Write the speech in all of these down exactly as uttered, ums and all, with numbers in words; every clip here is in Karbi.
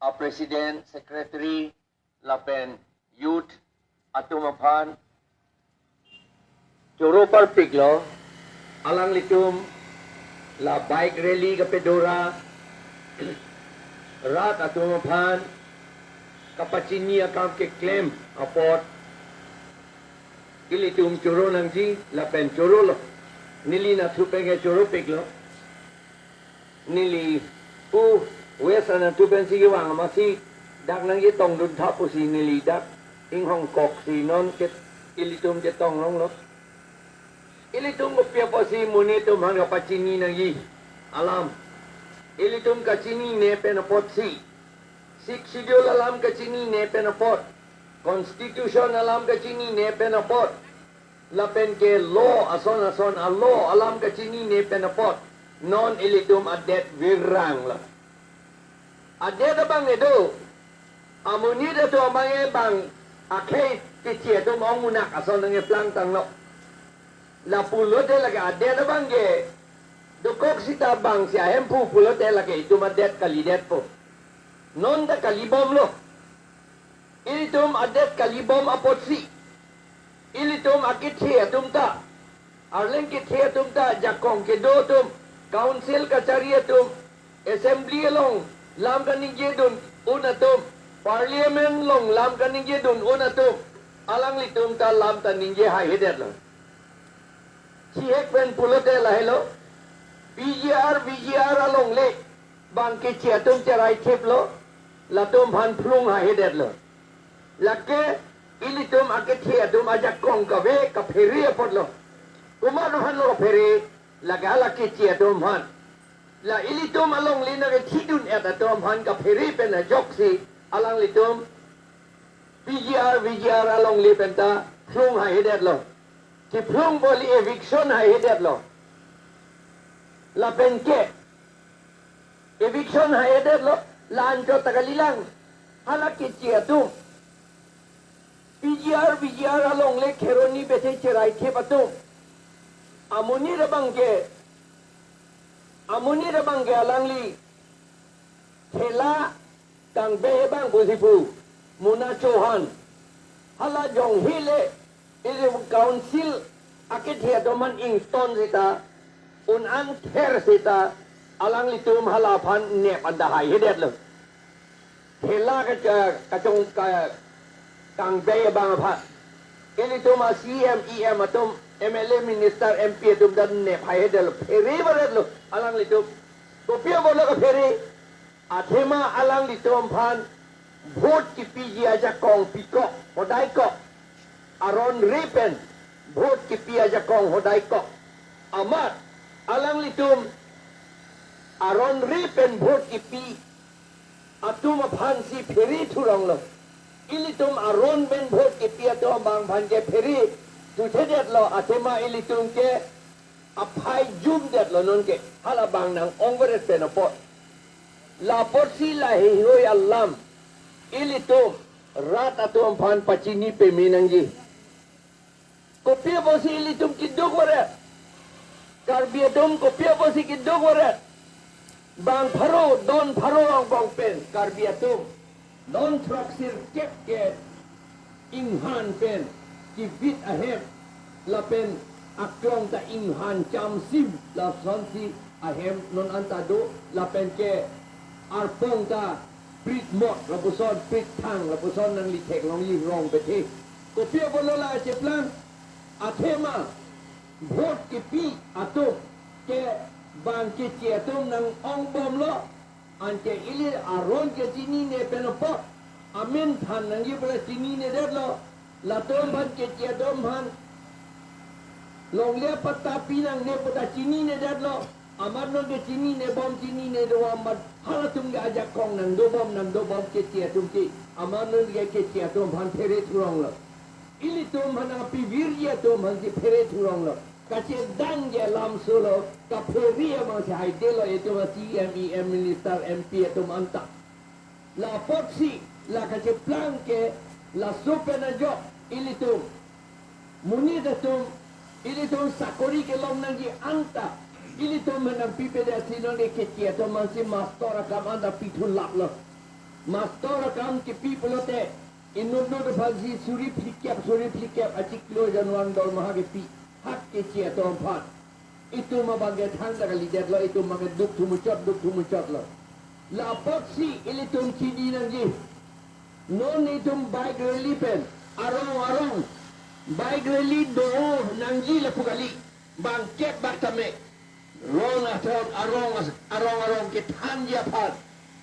a president, secretary, lapen youth atum aphan choro parpiklo, alanglitum la bike rally kapedora, rat atum aphan kapachini akam keklem apot ilitum choro nangji lapen chorolo. Neli nathu pen ke choropiklo. Neli pu West anatthu pensi kevang amatsi dak nangchetongdun tha pusi neli dak inghongkok si non ke ilitum chetong longlo. Ilitum kopi apotsi monit atum aphan kapachinine nangji alam. Ilitum kachinine pen apotsi, Sixth Schedule alam kachinine pen apot, Constitution alam kachinine pen apot, lapen ke law ason ason a-law alam kachinine pen apot, non ilitum adet virranglo. Adet abang ke do, amonit atum abang ke bang akhei keche atum ongmunak ason nangkeplangtanglo. Lapulote lake adet abang ke dokok sita bang si ahemphu pulote lake itum adet kalidetpo. Non ta kalibomlo. Ilitum adet kalibom apotsi, ilitum akethe atum ta, Arleng kethe atum ta, jakong kedo atum, council kachari atum, assembly along lam kaningjedun un atum, parliament along lam kaningjedun un atum, alanglitum ta lam ta ningje haihedetlo. Chihek pen pulote lahelo, P G R, V G R alongle bang keche atum cherai thiplo, latum aphan phlung haihedetlo. Lake ilitum akethe atum ajakong kave kaphere apotlo. Komat aphanlo kaphere, lake hala keche atum aphan. La ilitum alongle nangkethidun-et atum aphan kaphere pen ajoksi alanglitum P G R, V G R alongle pen ta phlung haihedetlo. Chiphlung boli eviction haihedetlo. Lapen ke eviction haihedetlo, la-anchot ta kalilang. Hala keche atum, P G R, V G R alongle kheroni bethe cherai thip atum, amonit abang ke, amonit abang ke alangli thela kangbei abang pusi pu, Muna Chauhan. Hala jong hile, ili council akethe atum aphan ington sita, un-an ther sita, alanglitum hala aphan nep anta haihedetlo. Thela ka, ka, kachong ka, kangbei abang aphan. Ilitum a-C M, E M atum, M L A, minister, M P atum ta nep haihedetlo, phere varetlo alanglitum. Kopi apotlo kaphere? Athema alanglitum aphan vote kipiji ajakong pikok, hodaikok. Aron ri pen vote kipi ajakong hodaikok. Amat alanglitum aron ri pen vote kipi atum aphansi phere thuronglo. Ilitum aron pen vote kipi atum abang aphan ke phere thuthedetlo, athema ilitum ke aphai jumdetlo nonke, halabang nang-ongvaret pen apot. La apotsi lahei hui alam ilitum rat atum aphan pachini peme nangji. Kopi apotsi ilitum keduk varet? Karbi atum kopi apotsi keduk varet? Bang pharo, don pharo angbong pen Karbi atum don throksirkep ke inghan pen kivit ahem, lapen aklong ta inghan chamsim, lasonsi ahem non anta do, lapen ke arpong ta prit mot lapuson, prit thang lapuson nangli theklongji rong bethe. Kopi apotlo la cheplang? Athema vote kipi atum ke bang keche atum nang-ongbomlo. Anke ili aron kechinine pen apot, amen than nangji pura chininedetlo. Latum aphan, keche atum aphan longle patta pi nangne puta chininedetlo. Amat nonke chininebom, chinine do amat halatum ke ajakong nangdobom, nangdobom keche atum ke. Amat nonke keche atum aphan phere thuronglo. Ilitum aphan nangpivirji atum aphansi phere thuronglo. Kachedangji alam solo, kaphere abangsi haidelo itum a-C M, E M, minister, M P atum anta. La apotsi, la kacheplang ke, laso pen ajok ilitum, monit atum, ilitum sakori kelong nangji anta, ilitum aphan nangpipedetsi nonke keche atum aphansi mastor akam anta pithulaplo. Mastor akam kipi pulote, inut nut aphansi suri phlikep, suri phlikep achiklo ajan vang dormaha kipi, ha keche atum aphan. Itum abang ke thangta kalidetlo, itum abang ke duk thumuchot, duk thumuchotlo. La apotsi ilitum chini nangji. Non itum bike rally pen, arong arong, bike rally do nangji lapu kali, bang kep bak tame. Ron athon arong as-, arong arong kethanji aphan.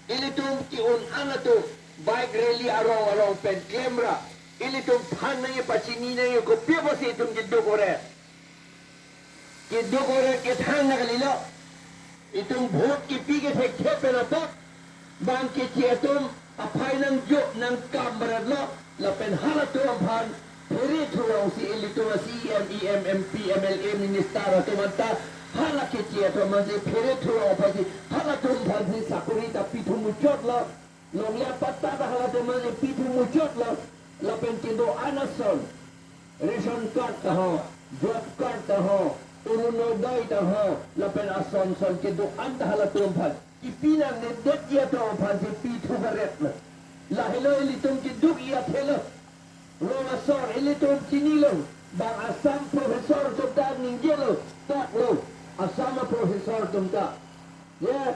Ilitum ke-un an atum bike rally arong arong pen klemra. Ilitum than nangji, pachini nangji, kopi apotsi itum keduk oret. Keduk oret kethang na kalilo. Itum vote kipi ke thekthe pen apot. Bang keche atum aphai nangjo nangkam baratlo, lapen halatum aphan phere thurong si ilitum a-C E M, E M, M P, M L A, minister atum anta hala keche atum aphansi phere thurong aphansi halatum aphansi sakori ta pi thumuchotlo. Longle apatta ta halatum aphansi pi thumuchotlo. Lapen kedo-an ason, ration card ta ho, job card ta ho, Orunodoi ta ho, lapen ason son kedo-an ta halatum aphan kipi nangnedetji atum aphansi pi thu karetlo. Lahelo ilitum keduk-i athelo. Rong asor ilitum chinilo. Bang Assam professor atum ta ningjelo, toklo. Assam professor atum ta. Ya.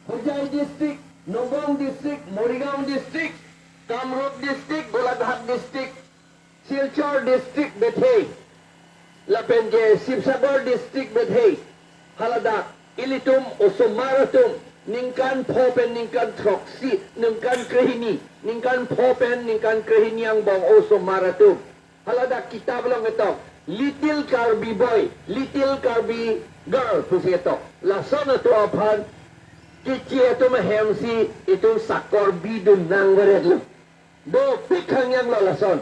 Hojai district, Nagaon district, Morigaon district, Kamrup district, Golaghat district, Silchar district bethe, lapen ke Sibsagar district bethe, haladak ilitum osomar atum ningkan pho pen ningkan throksi, ningkan krehini, ningkan pho pen ningkan krehini angbong osomar atum. Haladak kitap along ketok, Little Karbi Boy, Little Karbi Girl pusi ketok. Lason atum aphan keche atum ahemsi itum sakor bidun nangvaretlo. Dopik hangyanglo lason.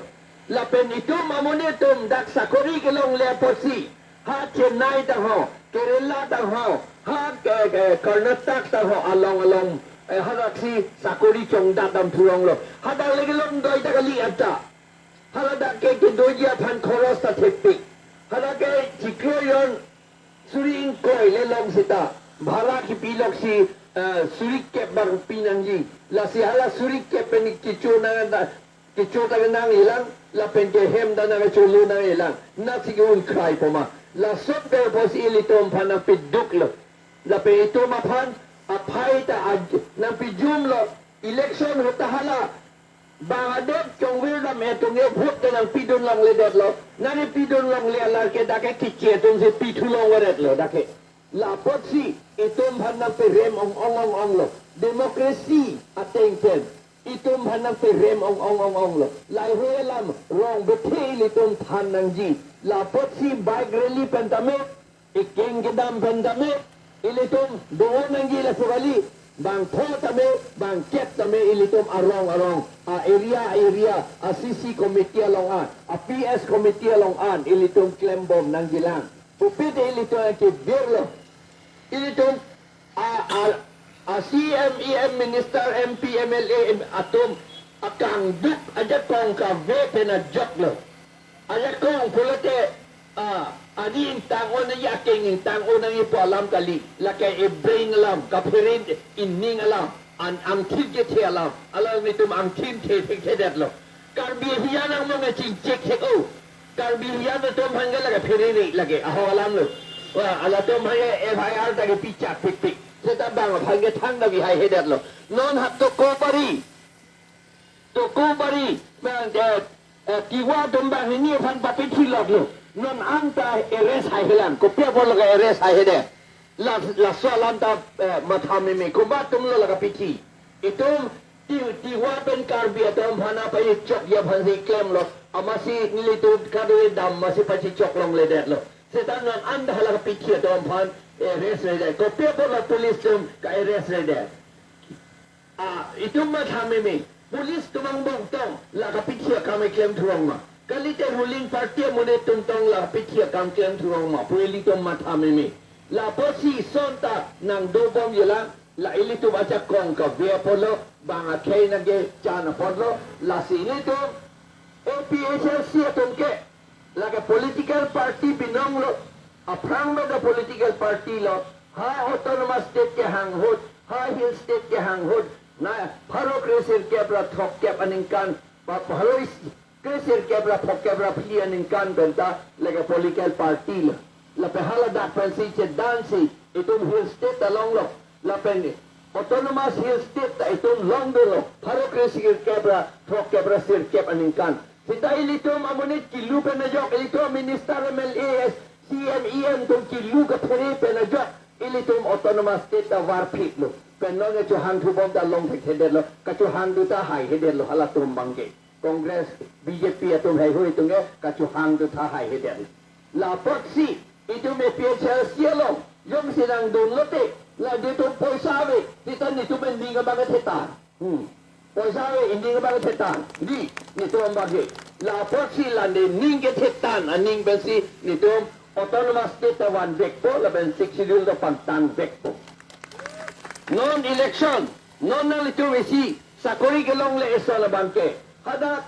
Lapen itum amonit atum dak sakori kelongle apotsi, ha Chennai ta ho, Kerala ta ho, ha, eh, eh, Karnataka ta ho, along along, eh, hadaksi sakori chongdat dam thuronglo. Hadak le kelongdoi ta kali anta. Haladak ke kedoji aphan khoros ta thepik. Hadak ke chiklo jon suri ingkoi le long seta, bhara kipi loksi, eh, suri kep bang pi nangji. Lasi hala suri kep pen kecho nang anta, kecho ta nangjilang, lapen ke hem ta nangcholo nangjilang. Nasi ke-un krai poma. Lason pen apotsi ilitum aphan nangpiduklo. Lapen itum aphan aphai ta aj-, nangpijumlo. Election ahut ta hala bang adet chongvir dam atum ke vote ta nangpidun longledetlo. Nangpidun longle alar ke dak ke keche atumsi pi thu longvaretlo dak ke. La apotsi itum aphan nangperem ong ong ong onglo. Democracy ateng pen itum aphan nangperem ong ong ong onglo. Lahei alam rong bethe ilitum than nangji. La apotsi bike rally pen tame, eking kedam pen tame, ilitum do nangji laso kali, bang pho tame, bang kep tame, ilitum arong arong, a-area area, a-C C committee along an, a-P S committee along an, ilitum klembom nangjilang. Pupi te ilitum kevirlo. Ilitum a, a, a-C E M, E M, minister, M P, M L A, em, atum akangduk ajakong kave pen ajoklo. Ajakong pulote, ah, ani ingtang-o nangji, aking ingtang-o nangji pu alam kali. Lake e-brain alam, kaphere ining alam, an angthin kethe alam. Alanglitum angthin the thekthedetlo. Karbi hijan angbong chingchek thek-o. Karbi hijan atum aphan ke lake pherere lake aho alamlo. Wah, halatum aphan ke F I R ta kepichak pikpik. Seta bang aphan ke thangta bihaihedetlo. Non ha Tokobari. Tokobari, bang, eh, eh, Tiwa atum banghini aphan papithiloklo. Non anta arrest haihelang. Kopi apotlo ke-arrest haihedet. La, laso alam ta, eh, matha meme. Komat atumlo la kapithi. Itum Ti-, Tiwa pen Karbi atum aphan apa ichok ya aphansi klemlo. Amatsi nelitum kadokave dam amatsi pachichok longledetlo. Seta non anta hala kapithi atum aphan arrest redet. Kopi apotlo police atum ka-arrest redet. Ah, itum matha meme. Police atum angbong tong la kapithi akam keklem thurong ma? Kalite ruling party amonit atum tong la kapithi akam klem thurong ma pu ilitum matha meme. La apotsi ison ta nangdobomjilang, la ilitum ajakong kave apotlo, bang akhei nangkechan apotlo, lasi ilitum A P H L C atum ke lake political party binonglo, aphrang beda political party lo, ha autonomous state kehang ahut, Ha Hill State kehang ahut na pharo kre sirkep ra throkkep aningkan, ba pharo is-, kre sirkep ra throkkep ra phli aningkan penta lake political party lo. Lapen haladak pensi chedansi itum Hill State ta longlo. Lapen Autonomous Hill State ta itum longdunlo. Pharo kre sirkep ra throkkep ra sirkep aningkan. Seta ilitum amonit kilu pen ajok, ilitum minister, M L A, C M, E M atum kilu kaphere pen ajok, ilitum Autonomous State ta varphitlo. Pen non ke chohang thubom ta long thekthedetlo. Kachohang thu ta haihedetlo halatum abangke. Congress, B J P atum haihui atum ke kachohang thu ta haihedetlo. La apotsi itum A P H L C along jongsi nangdunlote, la itum poisa ave, seta itum ening abang thetan. Hmm. Poisa ave, ening abang thetan. Di, itum abangke. La apotsi la nening kethetan aning pensi itum Autonomous State ta vanvekpo, lapen Sixth Schedule ta pangtangvekpo. Non election, non nanglitum isi sakori kelongle ison abangke. Hadak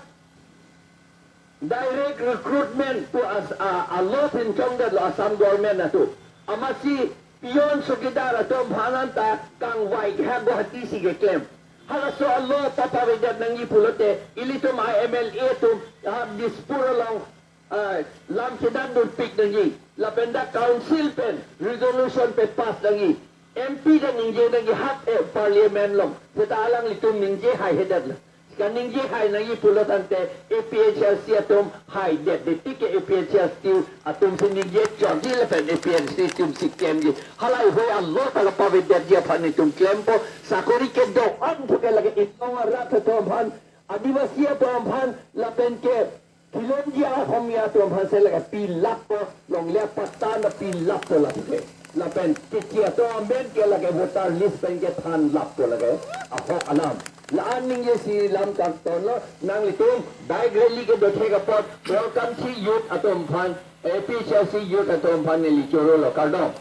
direct recruitment pu as a, a law pinchongdetlo Assam government atum. Amatsi peon chowkidar atum aphan anta kangvai ke ha Guwahati si keklem. Halaso a law papavedet nangji pulote ilitum a M L A atum ha Dispur along, ah, lam kedam dunpik nangji. Lapen dak council pen resolution pe pass nangji. M P ta ningje nangji hap, eh, parliament along. Seta alanglitum ningje haihedetlo. Kaningje hai nangji pulo tangte A P H L C atum haidet, de tik ke A P H L C atum si ningje chotji lapen A P H L C atum si klemji. Halahei a law ta kapavedetji aphan itum klempo. Sakori kedo-an thu ke lake Inglong arat atum aphan, Adivasi atum aphan, lapen ke Khilonjia Asomia atum aphan si lake pilappo, longle apatan ta pilappo lake. Lapen kechi atum amen ke lake voter list pen kethanlappo lake. Ahok alam. La-an ningjesi lam kangtonlo, nanglitum bike rally kedo thek apot, welcome si youth atum aphan, A P H L C youth atum aphan neli chorolo, kardom.